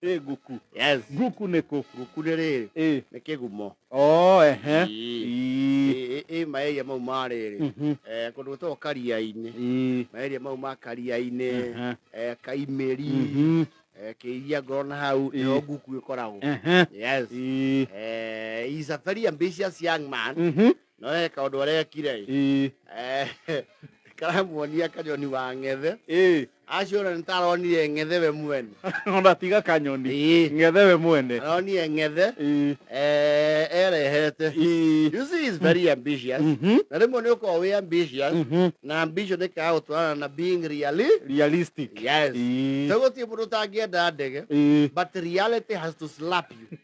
Ĩ nguku. Yes. Nguku nĩ kũ? Nguku nĩ rĩrĩ. Ĩ. Nĩ kĩgumo. Oh, ehe. Ĩĩ. Ĩĩ. Ĩ ĩ maĩria mau ma rĩrĩ. Eh, kũndũ gwĩtagwo Karia-inĩ. Ĩĩ. Maĩria mau ma Karia-inĩ. Ehe. Eh, Kaimĩri. Eh, Kĩiria ngoro na hau Ĩĩ. nĩho nguku ĩkoragwo. Ehe. Yes. Ĩĩ. Eh, he's a very ambitious young man. No he kaũndũ arekire. Ĩĩ. Eh, karamuonia kanyoni wa ng'ethe. Ĩĩ. Acio ona nĩ taronire ng'ethe we mwene. Ona tiga kanyoni. Ĩĩ. Ng'ethe we mwene. Aronire ng'ethe. Ĩĩ. Eh, erehete. Ĩĩ. You see, he's very ambitious. Na rĩmwe nĩ ũkoragwo wĩ ambitious. Na ambition ĩkaga gũtwarana na being really. Realistic. Yes. Ĩĩ. So gũtirĩ mũndũ ũtangĩenda ndege. Ĩĩ. But reality has to slap you.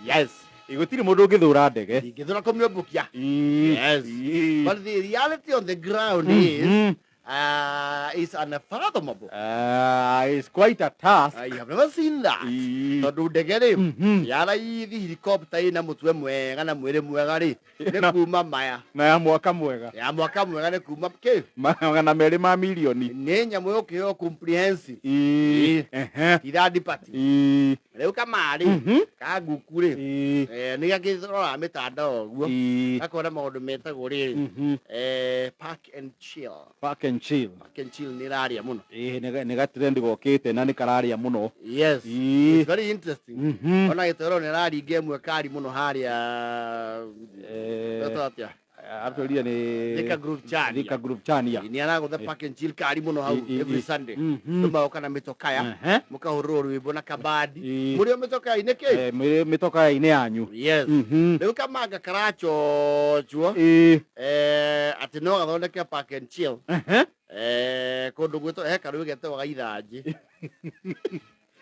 Yes. Ĩ, gũtirĩ mũndũ ũngĩthũra ndege. Ndingĩthũra kũmĩũmbũkia. Ĩĩ. Yes. Ĩĩ. But the reality on the ground is is unfathomable. It's quite a task. I have never seen that. Ĩĩ. Tondũ ndege rĩ, ya raithi helicopter ĩna mũtwe mwega na mwĩrĩ mwega rĩ, nĩ kuma maya. Na ya mwaka mwega. Ya mwaka mwega nĩ kuma kĩ? 200 ma mirioni. Nĩ nyamũ yũkĩheo comprehensive. Ĩĩ. Ĩĩ. Ehe. Ti third party. Ĩĩ. Rĩu kamarĩ, ka nguku rĩ, Ĩĩ. eh, nĩ gakĩroraga mĩtandao ũguo. Ĩĩ. Gakona maũndũ metagwo rĩrĩ, eh, park and chill. Park and chill. Park and chill nĩ ĩrarĩa mũno. Ĩĩ, nĩ ga trend gokĩte na nĩ kararĩa mũno. Yes. Ĩĩ. It's very interesting. Ona gĩtoro nĩ araringa ĩmwe kari mũno harĩa Eh, Gwĩtwo atĩa? Atwĩrire nĩ Thika Groove Chania. Thika Groove Chania. Nĩ aragũtha park and chill kari mũno hau Ĩ, ĩ, every ĩ. Sunday. Mhm. Andũ magoka na mĩtokaya Ehe. mũkahũrĩrwo rwĩmbo na kabandi. Ĩ. Mũrĩ o mĩtokaya-inĩ kĩ? Eh, mĩtokaya-inĩ yanyu. Yes. Rĩu kamanga karachochwo Ĩ. eh, atĩ no gathondeke park and chill Ehe. eh, kũndũ gwĩtwo he karũĩ getagwo gaithanjĩ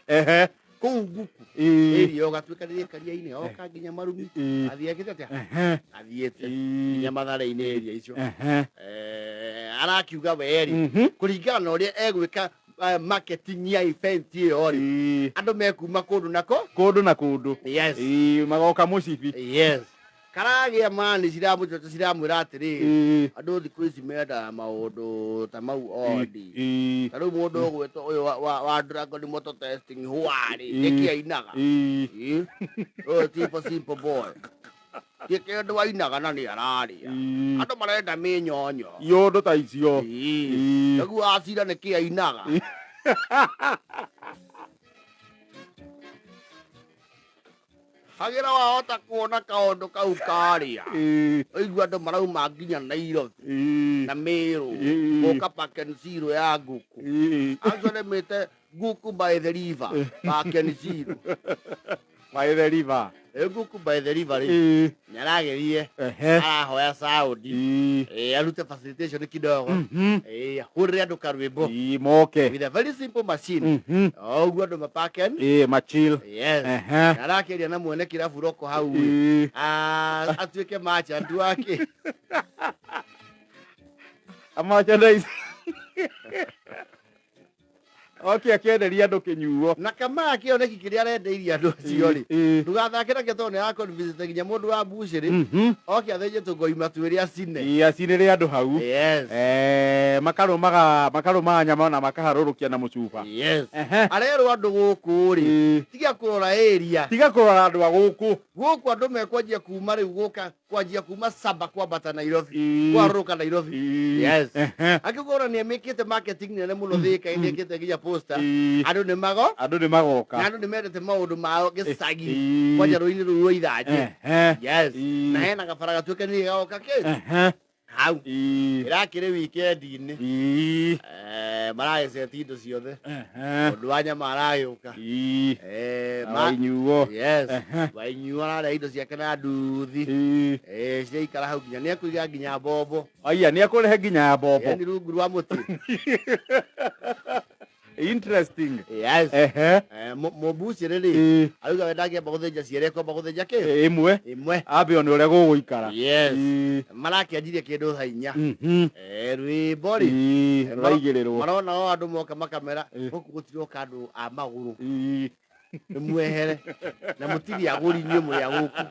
Ehe. Kũu nguku Ĩ. ĩria ũgatuĩkanĩria karia-inĩ oka nginya marumi Ĩ. athiĩ ekĩte atĩa Ehe. athiĩte Ĩ. nginya mathare-inĩ ĩria icio. Ehe. Eh, arakiuga werĩ kũringana na ũrĩa egwĩka eh, marketing ya event ĩyo rĩ Ĩ. andũ mekuma kũndũ nako Kũndũ na kũndũ. Yes. Ĩ, magoka mũcibi. Yes, karagĩa mani ciramũcoca ciramwĩra atĩrĩrĩ Ĩ. andũ thikũ ici mendaga maũndũ ta mau ondi Ĩ. ta rĩu mũndũ ũgwĩtwo ũyũ wa Dragon Motor Testing hwarĩ Ĩ. nĩkĩ ainaga Ĩ. Ĩ. Ũyũ tipo simple boy ti kĩndũ ainaga na nĩ ararĩa Ĩ. andũ marenda mĩnyonyo Iũndũ ta icio. Ĩ. Ĩ. Nĩguo acira nĩkĩ ainaga hagĩra wahota kuona kaũndũ kau karĩa Ĩ. ũigua andũ marauma nginya Nairobi Ĩ. na Meru Ĩ. gũka Park and Zero ya nguku Ĩ. acio nĩmĩte nguku by the river Park and Zero By the river. Ĩ nguku by the river rĩ Ĩ. nĩaragerie Ehe. arahoya Saudi Ĩ. ĩ, arute facilitation kidogo ĩ, ahũrĩre andũ karwĩmbo Ĩ, moke. with a very simple machine o ũguo andũ mapaken Ĩ, machill. Yes. Ehe. Arakĩaria na mwene kĩrabu roko hau ĩ. Ĩ. Ah, atuĩke merchant wake. A merchandise. Oke akĩenderia andũ kĩnyuo. Na kamaa kĩoneki kĩrĩa arendeirie andũ acio rĩ. Ĩ. Ndũgathake nakĩo tondũ nĩ araconvince nginya mũndũ wa mbucĩrĩ. Oke athĩnje tũngoima twĩrĩ acine. Ĩ, acinĩre andũ hau. Yes. Eh, makarũmaga nyama na makaharũrũkia na mũcuba. Yes. Ehe. Arerwo andũ gũkũ rĩ. Ĩ. Tiga kũrora area. Tiga kũrora andũ a gũkũ. Gũkũ andũ mekwanjia kuma rĩu gũka kwanjia kuma Saba kwambata Nairobi. Ĩ. Kwarũrũka Nairobi. Ĩ. Yes. Ehe. Angĩkorwo nĩ mĩkĩte marketing nene mũno Thika nĩ ĩkĩte nginya poster. Ĩ. Andũ nĩ mago Andũ nĩ magoka. na andũ nĩ mendete maũndũ mao gĩcagi Ĩ. kwanja rũĩ-inĩ rũu rwa ithanjĩ. Ehe. Yes. Ĩ. Na hena gabara gatuĩkanĩirie gagoka kĩ Ehe. hau Ĩ. ĩrakĩrĩ weekend-inĩ Ĩ. Eh, maragĩceti indo ciothe Ehe. ũndũ wa nyama aragĩũka Ĩ. Eh, Na ma- wainyuo. Yes. Ehe. Wainyuo ararĩa indo ciake na nduthi Ĩ. Eh, ciraikara hau nginya nĩekũiga nginya mbombo Aya nĩ ekũrehe nginya ya mbombo. yani rungu rwa mũtĩ Interesting. Yes. Ehe. Eh, mũmbucĩrĩ rĩ Ĩ. arauga we ndangĩamba gũthĩnja cierĩ ekwamba gũthĩnja kĩ Ĩmwe. ĩmwe Ambe one ũrĩa gũgũikara. Yes. Ĩ. Marakĩanjirie kĩndũ thaa 4 Mhm. Eh, rwĩmbo rĩ Ĩ, Eh, rũraigĩrĩrwo. marona o andũ moka makamera Ĩ. gũkũ gũtiroka andũ a magũrũ Ĩ. nĩ mwehere na mũtirĩ agũri inyuĩ mũrĩ a gũkũ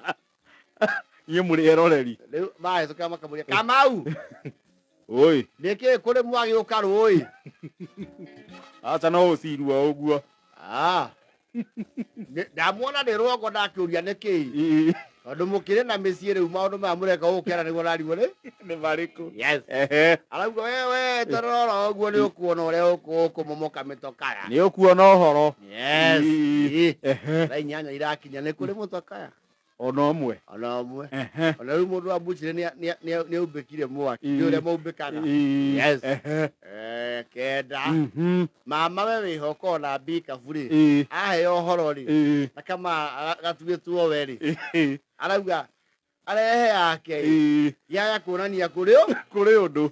Inyuĩ mũrĩ eroreri. Rĩu mahĩtũka makamũria Kamau Oi. Nĩkĩ kũrĩ mwagĩũka rũĩ Aca no ũcirwo ũguo. Ah. Ndamuona nĩ rũgongo ndakĩũria nĩ kĩĩ. Tondũ mũkĩrĩ na mĩciĩ rĩu maũndũ maya mũreka gũkĩara nĩguo ũrarigwo nĩ Nĩ marĩkũ? Yes. Ehe. Arauga wewe torora ũguo nĩ ũkuona ũrĩa ũkũmomoka mĩtokaya. Nĩ ũkuona ũhoro. Yes. Ii. Ehe. Thaa 8 irakinya nĩ kũrĩ mũtokaya. Ona ũmwe. Ona ũmwe. Ehe. Ona rĩu mũndũ wa mbucĩrĩ nĩ aumbĩkire mwaki. Nĩ ũrĩa maumbĩkaga. Yes. Yes. Ehe. 9. Mama we wĩhoka ona mbikabu rĩ. Aheo ũhoro rĩ. Na kama gatuĩtwo we rĩ. Arauga arehe yake yaya kuonania kũrĩ ũ Kũrĩ ũndũ.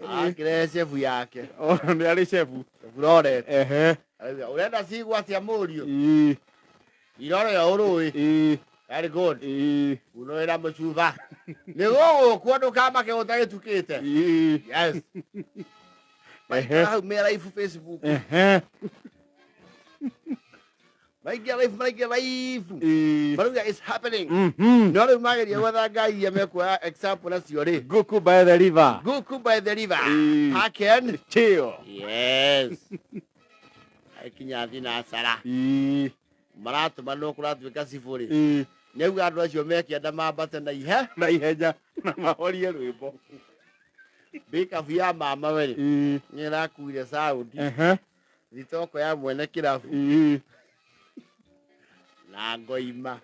Akĩrehe cebu yake. Ona nĩ arĩ cebu. Cebu Roret. Ehe. Arauga ũrenda cigwa atĩa mũriũ? Irore ũrũĩ. Very good. Unũĩra mũcuba. Nĩ gũgũkwo ndũkamake ũtagĩtukĩte. Yes. Maingĩra hau me live Facebook. Ehe. Maingĩra live, maingĩra live. Marauga it's happening. No rĩu mageria gwetha ngai iria mekuoya example nacio rĩ. Guku by the river. Guku by the river. Ii. Haken. Chill. Yes. Akinya thinacara. Maratũmanwo kũratuĩka cibũ rĩ. Nĩauga andũ acio mekĩenda mambate na ihe. Na ihenya na mahorie rwĩmbo. Mbikabu ya mama we rĩ. Nĩ ĩrakuire sound. Ehe. Thitoko ya mwene kĩrabu. Na ngoima.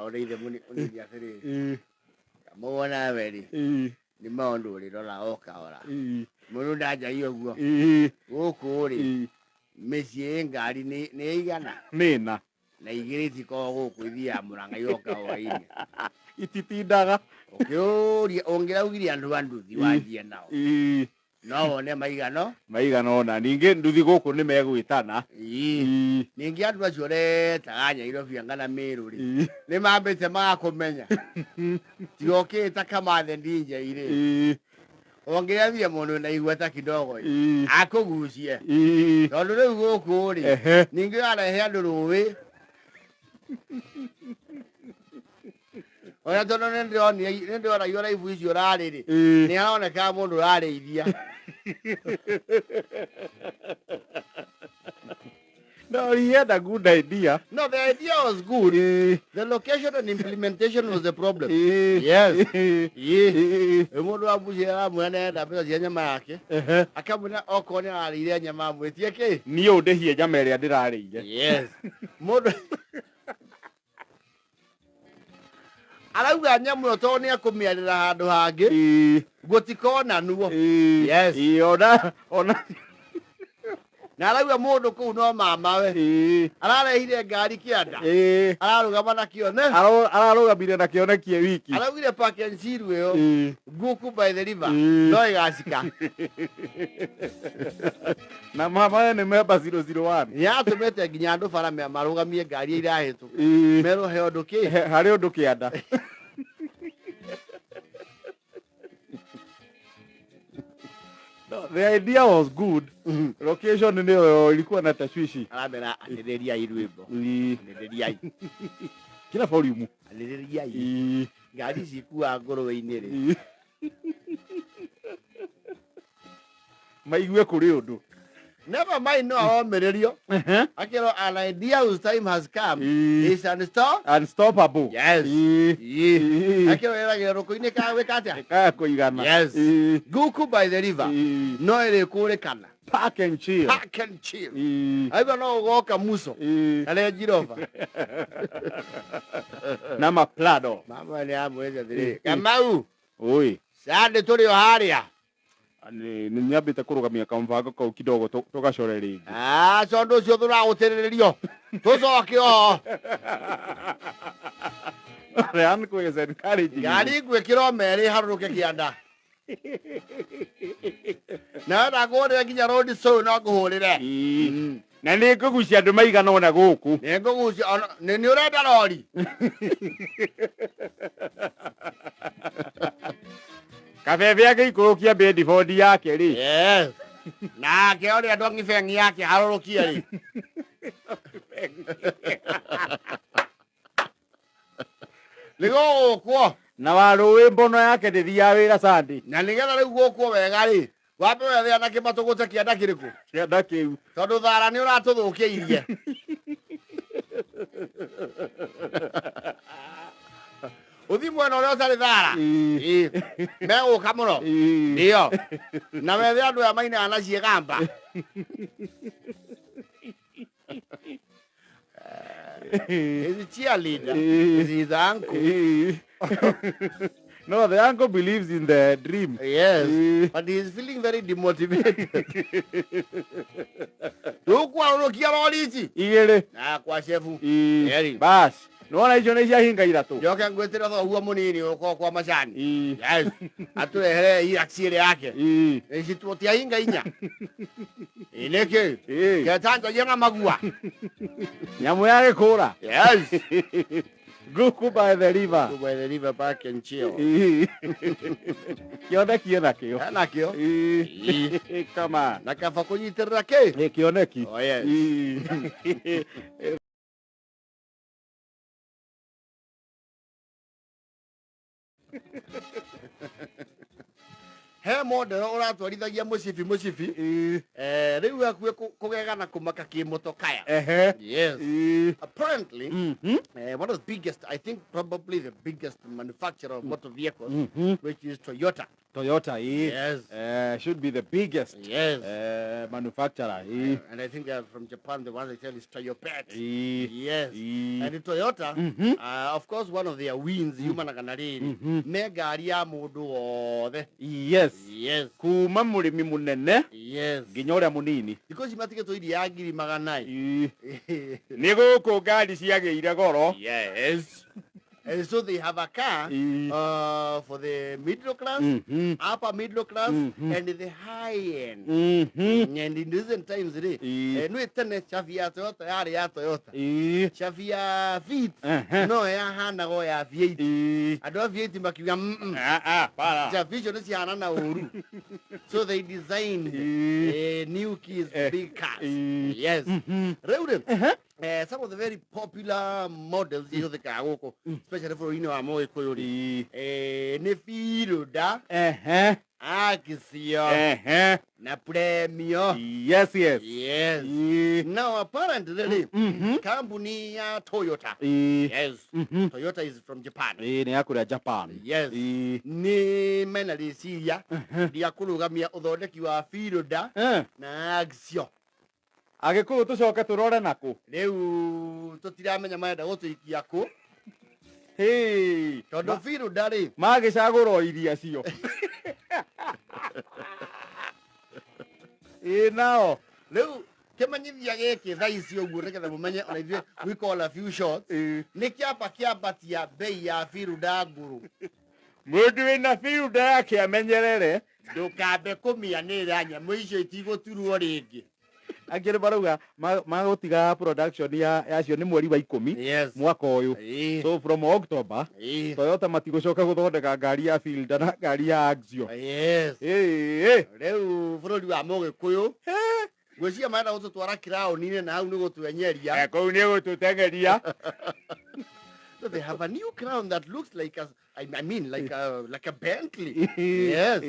Ona ithe mũnini atĩrĩrĩ. Kamau onawe rĩ. Nĩ maũndũ ũrĩrora o kahora. Mũndũ ndanjagia ũguo. Gũkũ rĩ. Mĩciĩ ĩ ngari nĩ ĩigana. Nĩ ĩna. Na igĩrĩ itikoragwo gũkũ ithiaga Mũrang'a igoka hwaĩ-inĩ. Ititindaga. Ũkĩũria ũngĩraugire andũ a nduthi wanjie nao. No wone maigano. Maigana ũna. Ningĩ nduthi gũkũ nĩ megwĩtana. Ningĩ andũ acio ũretaga Nyairobi anga na Mĩrũ rĩ. Nĩ mambĩte magakũmenya. Tiga ũkĩĩta Kamathe DJ rĩ. Ũngĩrathire mũndũ wĩna igweta kidogo ĩ. Akũgucie. Tondũ rĩu gũkũ rĩ. Ehe. Ningĩ ũrarehe andũ rũĩ. Ona tondũ nĩ ndĩronire nĩ ndĩronagia raibu icio ũrarĩ rĩ. Nĩ haronekaga mũndũ ũrarĩithia. No, he had a good idea. No, the idea was good. The location and implementation was the problem. Yes. Mũndũ wa mbuci aramwĩra nĩarenda mbeca cia nyama yake. Ehe. Akamwĩra okorwo nĩ ararĩire nyama amwĩtie kĩ? Niĩ ũndĩhie nyama ĩrĩa ndĩrarĩire. Yes. Mũndũ arauga nyamũ ĩyo tondũ nĩ ekũmĩarĩra handũ hangĩ gũtikonanwo. Yes. Ona ona Na arauga mũndũ kũu no mamawe. Ararehire ngari kĩanda. Ararũgama na kĩone. Ararũgamire na kĩoneki e wiki. Araugire park and chill ĩyo. Guku by the river. No ĩgacika. Na mama nĩ memba 001. Nĩatũmĩte nginya andũ bara marũgamie ngari irahĩtũka. Merwo he ũndũ kĩ? Harĩ ũndũ kĩanda. No, the idea was good. Location nĩyo ilikuwa na tashwishi. Aramera anĩrĩriai rwĩmbo. Anĩrĩriai. Kila volume. Anĩrĩriai. Ngari ici ikuaga ngũrwe-inĩ rĩ. Maigue kũrĩ ũndũ. Never mind no aromĩrĩrio. Akĩrwo an idea whose time has come is unstoppable. Yes. Akĩrwo ĩragĩra rũkũ-inĩ ka gwĩka atĩa? Kaya kũigana. Yes. Guku by the river. No ĩrĩkũrĩkana. Park and chill. Park and chill. Aigua no ũgoka muso. Na Range Rover. Na maplado. Mama nĩ amwĩrĩte atĩrĩrĩ. Kamau. Oi. Sande tũrĩ o harĩa. Nĩ nyambĩte kũrũgamia kambango kau kidogo tũgacore rĩngĩ. Ah, tondũ ũcio tũragũtĩrĩrĩrio. Tũcoke oho. Ryan is encouraging. Ngari ngwĩkĩra o merĩ harũrũke kĩanda. Na wenda ngũhũrĩre nginya road show no ngũhũrĩre. Na nĩ ngũgucia andũ maigana ũna gũkũ. Nĩ ngũgucia nĩ ũrenda rori. Kabebe agĩikũrũkia bedboard yake rĩ. Yes. Nake ũrĩa ndongi yake harũrũkie rĩ. Nĩ Nĩgũgũkwo. Na warũĩ mbono yake ndĩthiaga wĩra Sunday. Na nĩgetha rĩu gũkwo wega rĩ, wambe wethe anake matũgũte kĩanda kĩrĩkũ? Kĩanda kĩu. Tondũ thara nĩ ũratũthũkĩirie. Ũthi mwena ũrĩa ũtarĩ thara. Ĩĩ. Ĩĩ. Megũka mũno. Ĩĩ. Ndio. Na wethe andũ aya mainaga na ciĩgamba. He's a cheerleader. Ĩĩ. He's his uncle. Ĩĩ. No, the uncle believes in the dream. Yes. Ĩĩ. But he's feeling very demotivated. Ndũkwarũrũkia rori ici? Igĩrĩ. Na kwa chefu. Ĩĩ. Eri. Bas. Nĩwona icio nĩ ciahinga ithatũ. Njoke ngwĩtĩre thoguo mũnini ũkorwo kwa macani. Ĩĩ. Yes. Atũrehere Hilux ĩrĩa yake. Ĩĩ. Ici tũtiahinga inya. Ĩ nĩkĩ? Ĩĩ. Ketanjagia na magua. Nyamũ ya gĩkũra. Yes. Guku by the river. Go by the river back and chill. Ĩĩ. Kĩoneki ena kĩo. Ena kĩo. Ĩĩ. Come on. Na kaba kũnyitĩrĩra kĩ? Ĩ kĩoneki. Oh yes. Ĩĩ. He model ũratwarithagia mũcibi mũcibi. Ĩĩ. Eh, rĩu hakuhĩ kũgega na kũmaka kĩmotokaya. Ehe. Yes. Ĩĩ. Apparently, Mhm. one of the biggest, I think probably the biggest manufacturer of motor vehicles, Mhm. which is Toyota. Toyota, ĩĩ. Yes. Should be the biggest Yes. manufacturer. Ĩĩ. And I think they're from Japan, the ones they tell is Toyopet. Ĩĩ. Yes. Ĩĩ. And Toyota, Mhm. of course, one of their wins, yumanaga na rĩrĩ, Mhm. me ngari ya mũndũ wothe. Yes. Yes. Kuma mũrĩmi mũnene Yes. nginya ũrĩa mũnini. Thikũ ici matigĩtwo iria ya 100,000. Ĩĩ. Nĩ gũkũ ngari ciagĩire goro. Yes. And so they have a car Ĩĩ. for the middle class, Mhm. upper middle class, Mhm. and the high end. Mhm. And in recent times, rĩ, Ĩĩ. nĩ tene cabi ya Toyota yarĩ ya Toyota. Ĩĩ. Cabi ya Fit Ehe. no yahanaga o ya V8. Ĩĩ. Andũ a V8 makiuga mm Ah, ah, para. cabi icio nĩ cihana na ũru. So they designed Ĩĩ. new keys, Eh, big cars. Ĩĩ. Yes. Mhm. Rĩu rĩ, Ehe. some of the very popular models ihũthĩkaga gũkũ, especially bũrũri-inĩ wa Mũgĩkũyũ rĩ, Ĩĩ. nĩ Fielder, Ehe. Axio Ehe. na Premio. Yes, yes. Yes. Ĩĩ. Now apparently rĩ, Mhm. kambuni ya Toyota. Ĩĩ. Yes. Mhm. Toyota is from Japan. Ĩĩ nĩ ya kũrĩa Japan. Yes. Ĩĩ. Nĩ mena rĩciria rĩa kũrũgamia ũthondeki wa Fielder Eh. na Axio. Agĩkũyũ tũcoke tũrore nakũ? Rĩu tũtiramenya marenda gũtũikia kũ Hey. tondũ Fielder rĩ, Magĩcagũra o iria cio. Ĩĩ nao. Rĩu kĩmenyithia gĩkĩ thaa ici ũguo nĩgetha mũmenye ona ithuĩ we call a few shots, Ĩĩ. nĩ kĩamba kĩambatia bei ya Fielder ngũrũ. Mũndũ wĩna Fielder yake amenyerere. Ndũkambe kũmĩanĩrĩra nyamũ icio itigũturwo rĩngĩ. Angĩ nĩ marauga magũtiga production ya yacio nĩ mweri wa 10 Yes. mwaka ũyũ. Ĩĩ. So from October Ĩĩ. Toyota matigũcoka gũthondeka ngari ya Fielder na ngari ya Axio. Yes. Ĩĩ. Rĩu bũrũri wa Mũgĩkũyũ ngwĩciria marenda gũtũtwara kiraũni-inĩ na hau nĩ gũtwenyeria. Kũu nĩ gũtũteng'eria. So they have a new crown that looks like a, I mean like a Bentley. Yes.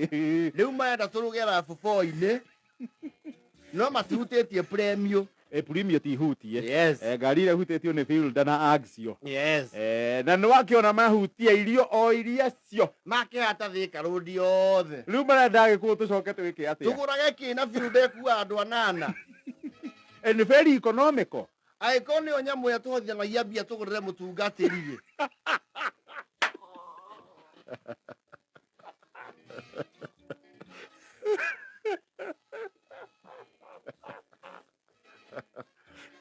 Rĩu marenda tũrũge rabu-inĩ no matihutĩtie Premio. Ĩ Premio ti hutie. Yes. Ngari ĩrĩa ĩhutĩtio nĩ Fielder na Axio. Yes. Na nĩ wakĩona mahutia irio o iria cio. Makĩhata Thika Road yothe. Rĩu marenda Agĩkũyũ tũcoke twĩke atĩa? Tũgũrage kĩ na Fielder ĩkuaga andũ anana. And very economical. Angĩkorwo nĩyo nyamũ ĩrĩa tũhotithanagia mbia tũgũrĩre mũtungatĩri rĩ.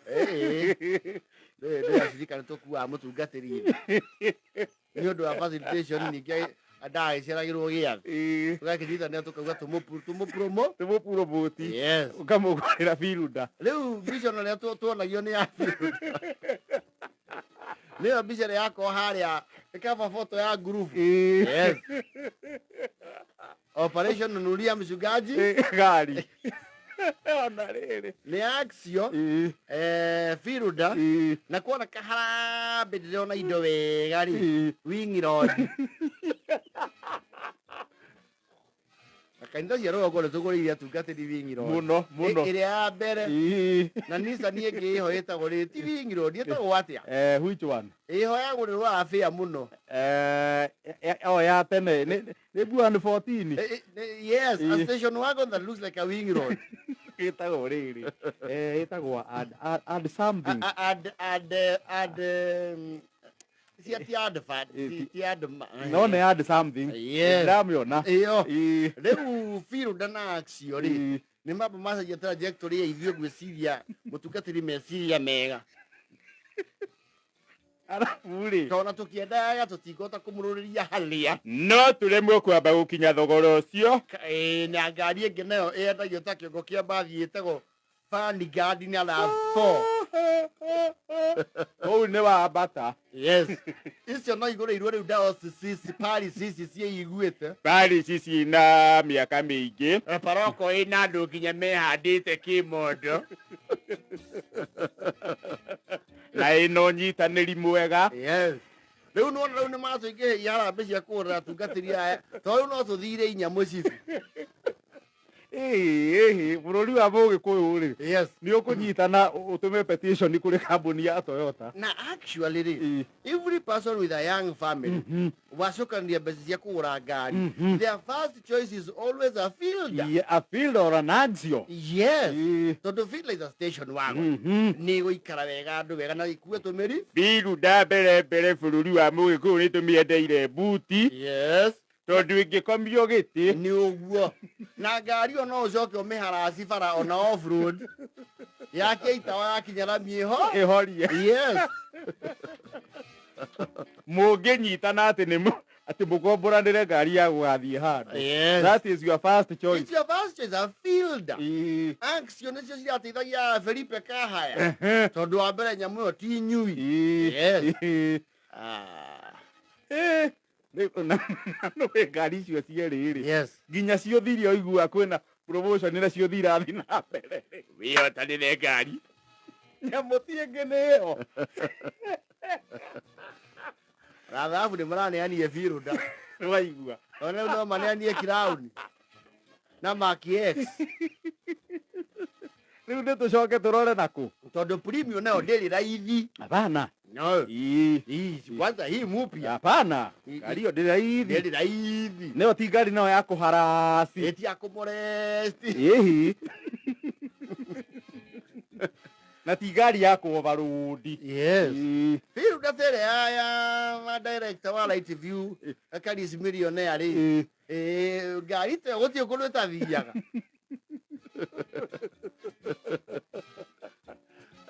Ĩĩ. Ndĩ acirika nĩ tũkuaga mũtungatĩri nĩ ũndũ wa facilitation ningĩ ndagĩceragĩrwo gĩathĩ. Ĩĩ. Tũgakĩnyitanĩra tũkauga tũmũpromo. Tũmũpromote. Yes. Ũkamũgũrĩra Fielder. Rĩu mbica ona ĩrĩa tuonagio nĩ ya Fielder. Nĩyo mbica ĩrĩa yakorwo harĩa ĩkaba foto ya ngurubu. Ĩĩ. Yes. Operation Nunulia mchungaji. Ĩĩ, ngari. Ona rĩrĩ. Nĩ Axio, Firuda, na kuona kaharambĩ ndĩrona indo wega rĩ, Wingroad. Na kanitha cia rũgongo nĩ tũgũrĩire atungatĩri Wingroad. Mũno mũno. Ĩrĩa ya mbere. Na Nissan ĩngĩ ĩho ĩtagwo rĩ, ti Wingroad, ĩtagwo atĩa? Which one? Ĩho yagũrĩrwo abĩa mũno. O ya tene nĩ Buan 14. Yes, a station wagon that looks like a Wingroad. Ĩtagwo rĩrĩ. Ĩtagwo add something. Add si ati advert, ti ad. No nĩ add something. Yes. Ndamĩona. Ĩyo. Rĩu Firuda na Axio rĩ, nĩ mamba macaria trajectory ya ithuĩ gwĩciria mũtungatĩri meciria mega. Arabu rĩ. Tondũ tũkĩendaga tũtingĩhota kũmũrũrĩria harĩa. No tũremwo kwamba gũkinya thogora ũcio. Na ngari ĩngĩ nayo ĩendagio ta kĩongo kĩa mbathi ĩtagwo Vanguard na RAV4. Kũu nĩ wambata. Yes. Icio no igũrĩirwo rĩu diocese parish ici ciĩiguĩte. Parish ciĩna mĩaka mĩingĩ. Paroko ĩna andũ nginya mehandĩte kĩmondo. Na ĩna ũnyitanĩri mwega. Yes. Rĩu nĩwona rĩu nĩmatũingĩhĩria harambĩ cia kũgũrĩra atungatĩri aya. Tondũ rĩu no tũthire inya mũcibi. Ĩĩ, bũrũri wa Mũgĩkũyũ rĩ, Yes. nĩ ũkũnyitana ũtũme petition kũrĩ kambuni ya Toyota. Na actually rĩ, every person with a young family wacokanĩria mbeca cia kũgũra ngari, their first choice is always a Fielder. Yeah, a Fielder or an Axio. Yes. Tondũ Fielder is a station wagon. Nĩ ĩgũikara wega andũ wega na ikue tũmĩri. Fielder mbere mbere bũrũri wa Mũgĩkũyũ nĩ tũmĩendeire mbuti. Yes. Tondũ ĩngĩkomio gĩtĩ. Nĩ ũguo. Na ngari ĩyo no ũcoke ũmĩharaci bara ona off road. Yakia itawa yakinya rami ĩho. Ĩhorie. Yes. Mũngĩnyitana atĩ nĩ atĩ mũkomboranĩre ngari ya gũgathiĩ handũ. Yes. That is your first choice. It's your first choice, a Fielder. Axio nĩcio cirateithagia Felipe Kahaya. Tondũ wa mbere nyamũ ĩyo ti nyui. Yes. Na nĩ ngari icio cierĩ rĩ. Yes. Nginya cio thiria ũiguaga kwĩna promotion na cio irathiĩ na mbere. Wĩhotanĩre ngari. Nyamũ ti ĩngĩ nĩ ĩyo. Rathabu nĩ maraneanire Fielder. Nĩwaigua. Ona rĩu no maneanie Crown. Na Mark X. Rĩu nĩ tũcoke tũrore nakũ? Tondũ premium nayo ndĩrĩ raithi. Hapana. No. Kwanza hii mupya. Hapana. Ngari ĩyo ndĩrĩ raithi. Ndĩrĩ raithi. Nĩyo ti ngari nayo ya kũharasi. Ĩti ya kũmoresti. Ĩhi. Na ti ngari ya kũ-overload. Yes. Fielder tere ya director wa Light View, Karis millionaire rĩ. Ngari ta ĩyo gũtirĩ kũndũ ĩtathiaga.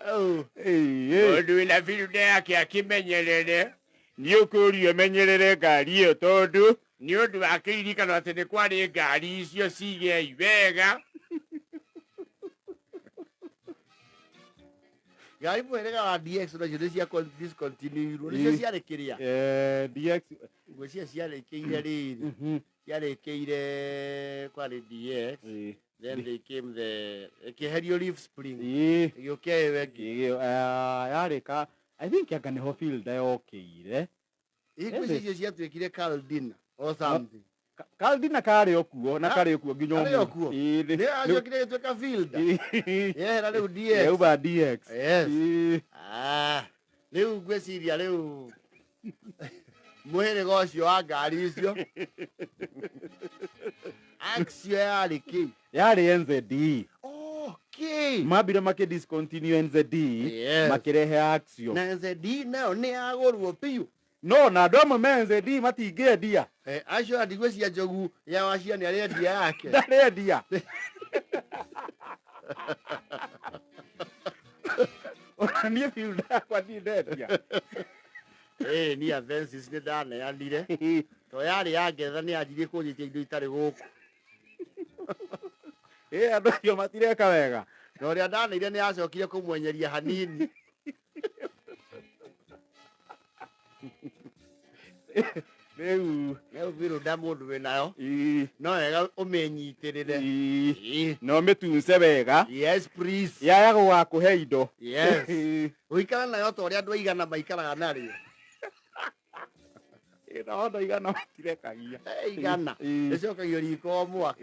Mũndũ wĩna Fielder yake akĩmenyerere, nĩ ũkũrio ũmenyerere ngari ĩyo tondũ nĩ ũndũ wa kĩririkano atĩ nĩ kwarĩ ngari icio cigei wega. Ngari mũhĩrĩga wa DX nacio nĩ cia discontinuirwo, nĩcio ciarĩ kĩrĩa? DX. Ngwĩciria ciarĩkĩire rĩrĩ. Ciarĩkĩire kwarĩ DX. Then they came the ĩkĩeherio leaf spring. Ĩgĩũka ĩyo ĩngĩ. Yarĩ ka, I think anga nĩho Fielder yokĩire. Ngwĩciria icio ciatuĩkire Caldina or something. Caldina karĩ o kuo, na karĩ o kuo nginya Karĩ o ũmũthĩ. kuo? Nĩ yacokire ĩgĩtuĩka Fielder. Yehera rĩu DX. Yauma DX. Yes. Rĩu ngwĩciria rĩu mũhĩrĩga ũcio wa ngari icio. Axio yarĩ kĩ? Yarĩ NZD. Okay. Mambire makĩ discontinue NZD, Yes. makĩrehe Axio. Na NZD nayo nĩ yagũrwo biũ. No, na andũ amwe me NZD matingĩendia. Acio andigwe cia njogu ya wacia nĩ arendia yake. Ndarendia. Ona niĩ Fielder yakwa ndindendia. Niĩ Avensis nĩ ndaneanire. To yarĩ ya ngeretha nĩ yanjirie kũnyitia indo itarĩ gũkũ. Andũ acio matireka wega. Na ũrĩa ndaneire nĩ acokire kũmwenyeria hanini. Rĩu Rĩu Fielder mũndũ wĩnayo no wega ũmĩnyitĩrĩre. Na ũmĩtunce wega. Yes please. Yaya gũgakũhe indo. Yes. Ũikare nayo ta ũrĩa andũ aigana maikaraga narĩo. Ĩ, nao andũ aigana matirekagia. Igana. Ĩcokagio riko o mwaka.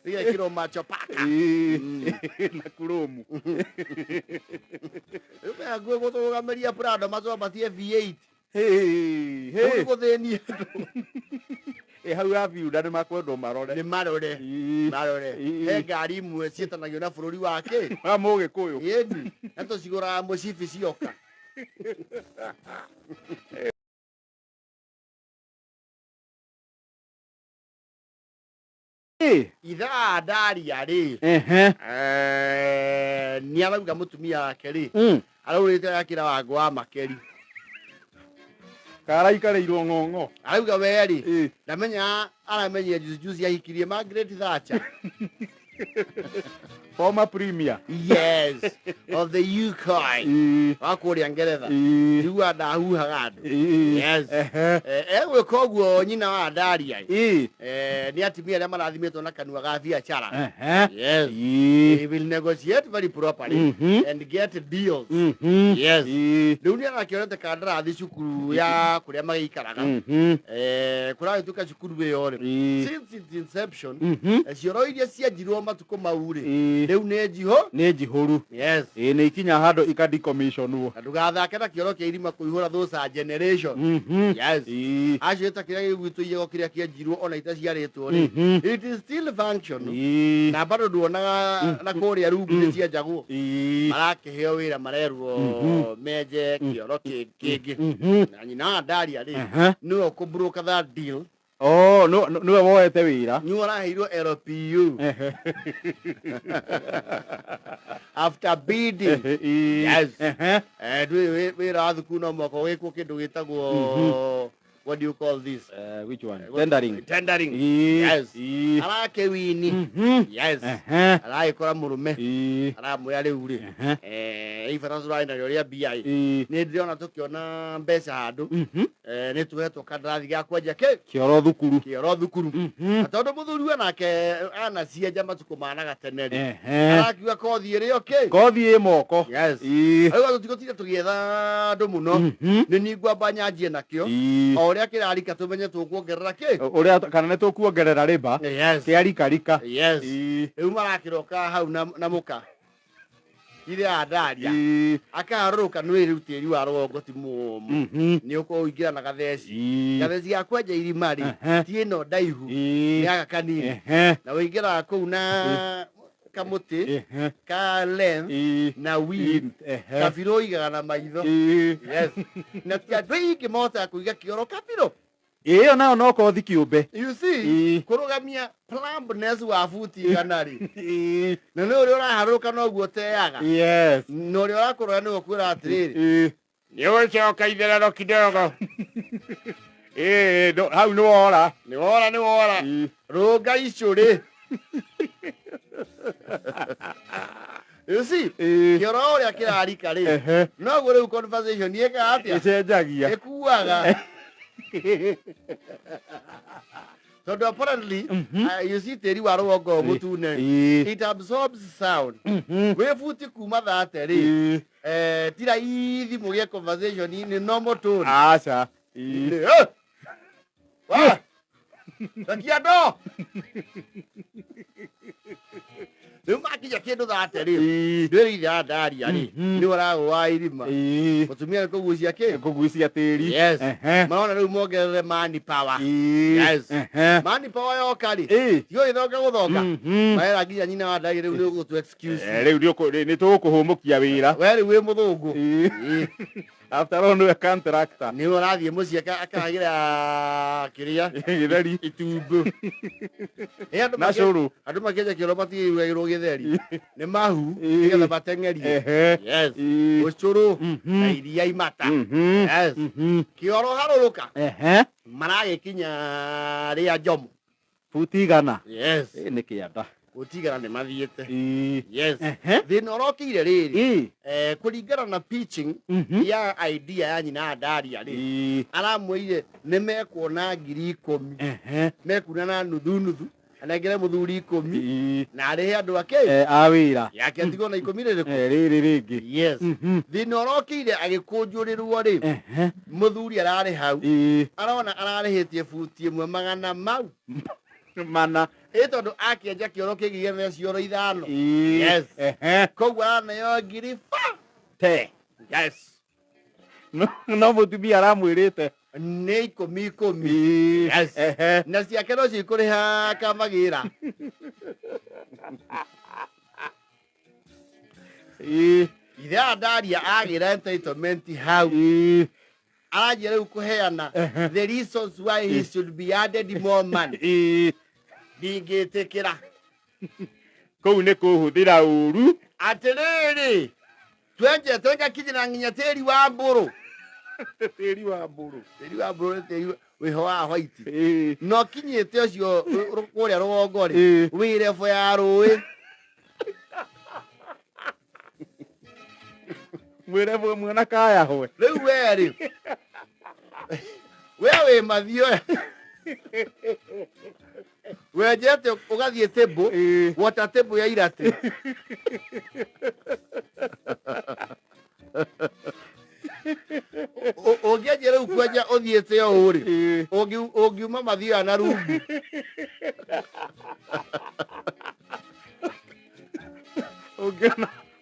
Rĩgekĩrwo macho paka. Na kurumu. Rĩu me hakuhĩ gũtũrũgamĩria Prado macambatie V8. Hey, Rĩu nĩ hey. gũthĩnia andũ. Ĩ, hau ya Fielder nĩ makwendwo marore. Nĩ marore. Marore. He ngari imwe ciĩtanagio na bũrũri wa kĩ? Wa Mũgĩkũyũ. Ĩni. Na tũcigũraga mũcibi cioka. Ithaa ndaria rĩ, nĩ arauga mũtumia wake rĩ, araurĩte agakĩra Wangũ wa Makeri. Karaikarĩirwo ng'ong'o. Arauga we rĩ, ndamenya aramenyire juzi juzi ahikirie Margaret Thatcher. Former premier. Yes, of the UK. Wa kũrĩa Ngeretha. Igua ndahuhaga andũ. Yes. Egwĩka ũguo nyina wa Daria. Nĩ atumia arĩa marathimĩtwo na kanua ga biacara. Yes. He will negotiate very properly and get deals. Yes. Rĩu nĩ arakĩonete kandarathi cukuru ya kũrĩa magĩikaraga. Kũragĩtuĩka cukuru ĩyo rĩ, since its inception, cioro iria cianjirwo matukũ mau rĩ, rĩu nĩ njihũ. Nĩ njihũru. Yes. Ĩ, nĩ ikinya handũ ikadecommissionwo. Na ndũgathake na kĩoro kĩa irima kũihũra those are generation. Yes. Acio ta kĩrĩa gĩ gwitũ igego kĩrĩa kĩenjirwo ona itaciarĩtwo rĩ, it is still functional. Na bado nduonaga na kũrĩa rungu nĩ cienjagwo. Marakĩheo wĩra marerwo menje kĩoro kĩngĩ. Na nyina wa Daria rĩ, nĩwe ũkũ broker that deal. Oh, nĩwe woete wĩra. Nĩwe ũraheirwo LPU after bidding. Yes. Ndũĩ wĩra wa thukuru no mũhaka ũgĩkwo kĩndũ gĩtagwo, what do you call this? Which one? Tendering. Tendering. Yes. Arakĩwini. Yes. Aragĩkora mũrũme. Aramwĩra rĩu rĩ, ibata tũrarĩ narĩo rĩa mbia ĩ. Nĩ ndĩrona tũkĩona mbeca handũ. Nĩ tuhetwo kandarathi ga kwenja kĩ? Kĩoro thukuru. Kĩoro thukuru. Na tondũ mũthuri we nake anacienja matukũ ma na gatene rĩ, arakiuga kothi ĩrĩ o kĩ? Kothi ĩ moko. Yes. Rĩu tũtigũtinda tũgĩetha andũ mũno. Nĩ niĩ ngwamba nyanjie nakĩo. O ũrĩa kĩrarika tũmenye tũkuongerera kĩ? Ũrĩa kana nĩ tũkuongerera rĩba. Yes. Kĩarikarika. Yes. Rĩu marakĩroka hau na mũka. Ithe andaria. Akaharũrũka nĩ rĩu tĩri wa rũgongo ti mũũmũ. Nĩ ũkũingĩra na gatheci. Gatheci ga kwenja irima rĩ, ti ĩno ndaihu. Nĩ gaka kanini. Na ũingĩraga kũu na kamũtĩ ka length na width. Kabirũ ũigaga na maitho. Yes. Na ti andũ aingĩ mahotaga kũiga kĩoro kabirũ. Ĩyo nayo no kothi kĩũmbe. You see, kũrũgamia plumbness wa buti igana rĩ, na nĩ ũrĩa ũraharũrũka noguo ũteaga. Yes. Na ũrĩa ũrakũrora nĩwe ũkwĩra atĩrĩrĩ, Nĩ ũgũcoka itherero kidogo. Hau nĩ wora. Nĩ wora, nĩ wora. Rũnga icũrĩ. You see, kĩoro ũrĩa kĩrarika rĩ, noguo rĩu conversation ĩkaga atĩa? Ĩcenjagia. Ĩkuaga. Tondũ apparently, you see tĩri wa rũgongo mũtune, it absorbs sound. Wĩ buti kuma 30 rĩ, ti raithi mũgĩe conversation in normal tone. Aca. Wa! Takia ndo! Rĩu makinya kĩndũ 30 rĩ, ndwĩrĩ ithe andaria rĩ, nĩ ũragũa irima. Mũtumia nĩ kũgucia kĩ? Kũgucia tĩri. Yes. Marona rĩu mongerere man power. Yes. Man power yoka rĩ, tigo gĩthonga gũthonga. Marera nginya nyina wa ndaria rĩu nĩ ũgũtũ excuse. Rĩu nĩ tũgũkũhũmũkia wĩra. We rĩu wĩ mũthũngũ. After all nĩwe contractor. Nĩwe ũrathiĩ mũciĩ akahagĩra kĩrĩa? Gĩtheri. Itumbĩ. Ĩ, Na cũrũ. Andũ makĩenja kĩoro matirugagĩrwo gĩtheri. Nĩ mahu, nĩgetha mateng'erie. Yes. Ũcũrũ na iria imata. Yes. Kĩoro harũrũka. Maragĩkinya rĩa Njomo. Buti igana. Yes. Ĩ, nĩ kĩanda. Gũtigana nĩ mathiĩte. Ĩĩ. Yes. Ehe. Thĩna ũrokĩire rĩrĩ, Ĩĩ. Kũringana na pitching ya idea ya nyina ya Daria rĩ, Ĩĩ. aramwĩrire nĩ mekuona 10,000. Ehe. Mekuna na nuthu nuthu, anengere mũthuri 10 Ĩĩ. na arĩhe andũ ake. A wĩra. Yake atigwo na 10 rĩrĩkũ? Rĩrĩ rĩngĩ. Yes. Thĩna ũrokĩire agĩkũnjũrĩrwo rĩ, mũthuri ararĩ hau, Ĩĩ. arona ararĩhĩtie buti 1 magana mau. Mana. Ĩ tondũ akĩenja kĩoro kĩngĩ gĩa cioro 5. Ĩĩ. Yes. Ehe. Koguo araneo ngiri ba. Te. Yes. No mũtumia aramwĩrĩte. Nĩ 10 10. Ĩĩ. Yes. Ehe. Na ciake no cikũrĩha kamagĩra. Ĩĩ. Ithe Daria agĩra entitlement hau. Ĩĩ. Aranjia rĩu kũheana Ehe. the reasons why he should be added more money. Ĩĩ. Ndingĩtĩkĩra. Kũu nĩ kũhũthĩra ũru. Atĩrĩrĩ, twenjete ngakinyĩra nginya tĩri wa mbũrũ. Tĩri wa mbũrũ. Tĩri wa mbũrũ nĩ tĩri wĩho wa white. Ĩĩ. Na ũkinyĩte ũcio kũrĩa rũgongo rĩ, Ĩĩ. wĩ rebo ya rũĩ. Mwĩre mwana kaya hwe. Rĩu we rĩ, we wĩ mathioya. Wenjete ũgathiĩ table, Ĩĩ. water table ya iratĩ. Ũngĩanjia rĩu kwenja ũthiĩte ũũ rĩ, Ĩĩ. ũngiuma mathioya na rungu.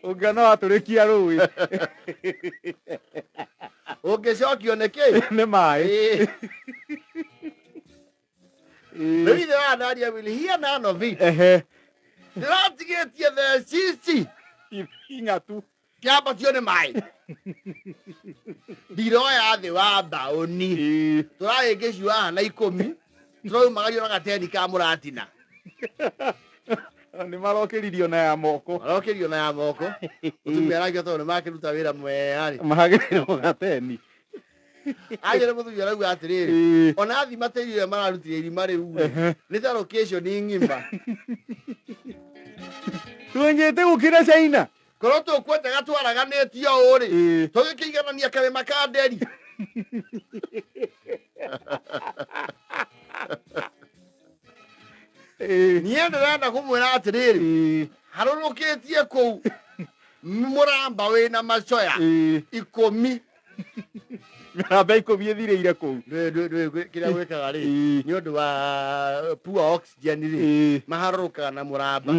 Ũngĩona watũrĩkia rũĩ. Ũngĩcokio nĩ kĩ? Nĩ maĩ. Ĩĩ. Ĩĩ. Rĩu ithe wa Daria will hear none of it. Ehe. Ndĩratigĩtie theci ici Ing'atu. kĩambatio nĩ maĩ. Ndiroya thĩ wa mbaũni. Ĩĩ. Tũrahĩngĩciwa haha na 10, tũraumagario na gateni ka mũratina. Nĩ marokĩririo na ya moko. Marokĩrio na ya moko. Mũtumia araigua tondũ nĩ makĩruta wĩra mwega rĩ. Mahagĩrĩirwo gateni. Anjĩra mũthuri arauga atĩrĩrĩ, Ĩĩ. ona thima tĩri ũrĩa mararutire irima rĩu rĩ, Ehe. nĩ ta location ng'ima. Twenjete gũkĩra China. Korwo tũkwenjaga twaraganĩtio ũũ rĩ, Ĩĩ. tũgĩkĩiganania karĩma ka nderi. Ĩĩ. Niĩ ndĩrenda kũmwĩra atĩrĩrĩ, Ĩĩ. harũrũkĩtie kũu mũramba wĩna macoya Ĩĩ. 10. Mĩramba 10 ĩthirĩire kũu. Kĩrĩa gwĩkaga rĩ, Ĩĩ. nĩ ũndũ wa poor oxygen rĩ, Ĩĩ. maharũrũkaga na mũramba.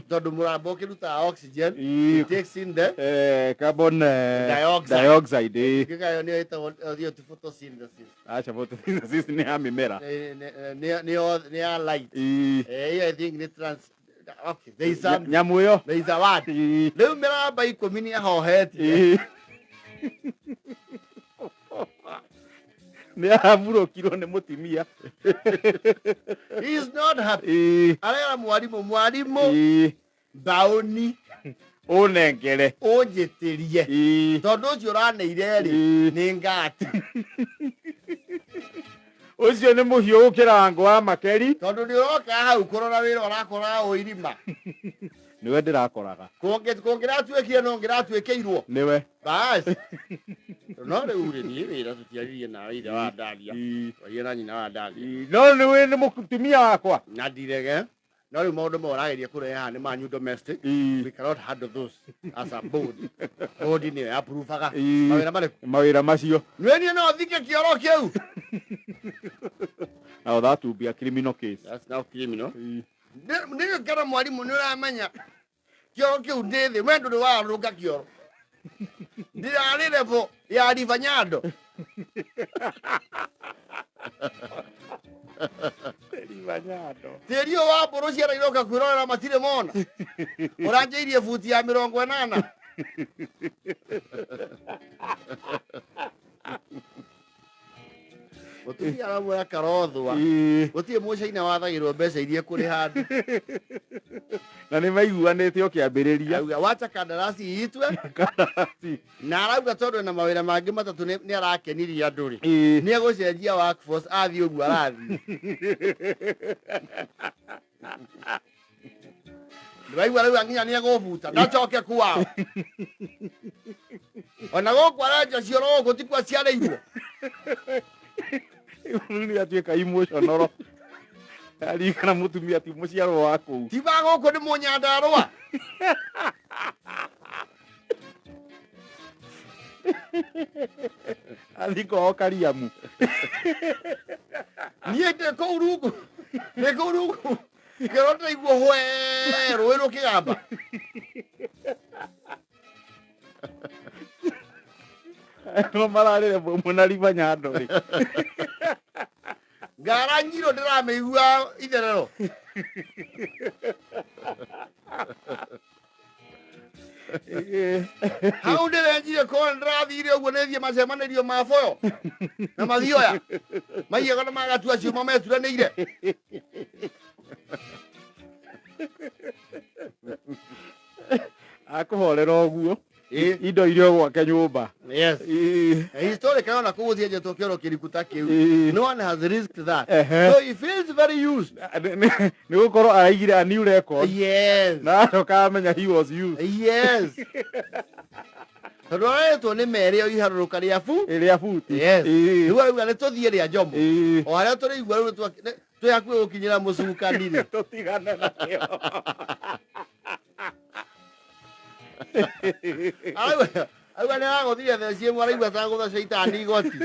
Tondũ mũramba ũkĩrutaga oxygen, Ĩĩ. it takes in the Carbon Dioxide. dioxide. Ĩĩ. Gĩkayo nĩyo ĩtagwo nĩyo ti photosynthesis. Aca photosynthesis nĩ ya mĩmera. Nĩ ya light. Ĩĩ. Ĩyo I think nĩ trans, okay, there is some, Nyamũ ĩyo. there is a word. Ĩĩ. Rĩu mĩramba 10 nĩ ahohetie. Ĩĩ. Nĩ arahurũkirwo nĩ mũtumia. He is not happy. Ĩĩ. Arera mwarimũ, mwarimũ Ĩĩ. mbaũni Ũnengere. ũnjĩtĩrie. Ĩĩ. Tondũ ũcio ũraneire rĩ, Ĩĩ. nĩ ngati. Ũcio nĩ mũhiũ gũkĩra wangũ wa makeri. Tondũ nĩ ũroka hau kũrora wĩra ũrakora ũ irima. Nĩwe ndĩrakoraga. Kũngĩratuĩkire no ngĩratuĩkĩirwo. Nĩwe. Bas. No rĩu rĩ, niĩ wĩra tũtiaririe nawe ithe wa Daria. Ĩĩ. Twaria na nyina wa Daria. Ĩĩ. No nĩwe nĩ mũtumia wakwa. Na ndirege. No rĩu maũndũ mau ũrageria kũrehe haha nĩ manyu domestic. Ĩĩ. We cannot handle those as a board. Board nĩyo approvaga. Ĩĩ. Mawĩra marĩkũ? Mawĩra macio. Nĩ niĩ no thike kĩoro kĩu. Now that will be a criminal case. That's now criminal. Ĩĩ. Nĩ ngara mwarimũ nĩ ũramenya kĩoro kĩu ndĩ thĩ we ndũrĩ warũnga kĩoro. Ndirarĩ level ya River Nyando. River Nyando. Tĩri ũyũ wa mbũrũ ciana iroka kwĩrorera matirĩ mona. Ũranjĩirie buti ya 80. Mũtumia aramwĩra karothwa. Ĩĩ. Gũtirĩ mũcaina wathagĩrwo mbeca iria ekũrĩha andũ. Na nĩ maiguanĩte o kĩambĩrĩria. Auga wacha kandarasi iitwe Kandarasi. na arauga tondũ ena mawĩra mangĩ matatũ nĩ arakenirie andũ rĩ. Ĩĩ. Nĩ egũcenjia workforce athiĩ ũguo arathiĩ. Ndĩraigua rĩu nginya nĩegũbuta ndacoke kwao. Ona gũkũ arenja cioro gũkũ ti kuo ciarĩirwo. Rĩu nĩ atuĩka emotional. Aririkana mũtumia ti mũciarwo wa kũu. Ti wa gũkũ nĩ Mũnyandarũa. Athiĩ kwao Kariamu. Niĩ ndĩ kũu rungu. Ndĩ kũu rungu. Ngĩrwo ndĩraigua hwe rũĩ rũkĩgamba. No mararĩre mwena River Nyando rĩ. Ngara nyiro ndĩramĩigua itherero. Hau ndĩrenjire kona ndĩrathire ũguo nĩthiĩ macemanĩrio ma boyo na mathioya maiyaga na magatua ciuma meturanĩire. Akũhorera ũguo. Indo iria gwake nyũmba. Yes. Historically ona kũu gũtienjetwo kĩoro kĩriku ta kĩu. No one has risked that. So he feels very used. Nĩ gũkorwo araigire a new record. Yes. Na acoka amenya he was used. Yes. Tondũ aretwo nĩ merĩ o iharũrũka rĩa bu. Rĩa buti. Yes. Rĩu arauga nĩ tũthiĩ rĩa Njomo. O harĩa tũrĩigua rĩu twĩ hakuhĩ gũkinyĩra mũcukani rĩ. Tũtigane nakĩo. Arauga nĩ aragũthire theci ĩmwe araigua ta gũtha caitani igoti.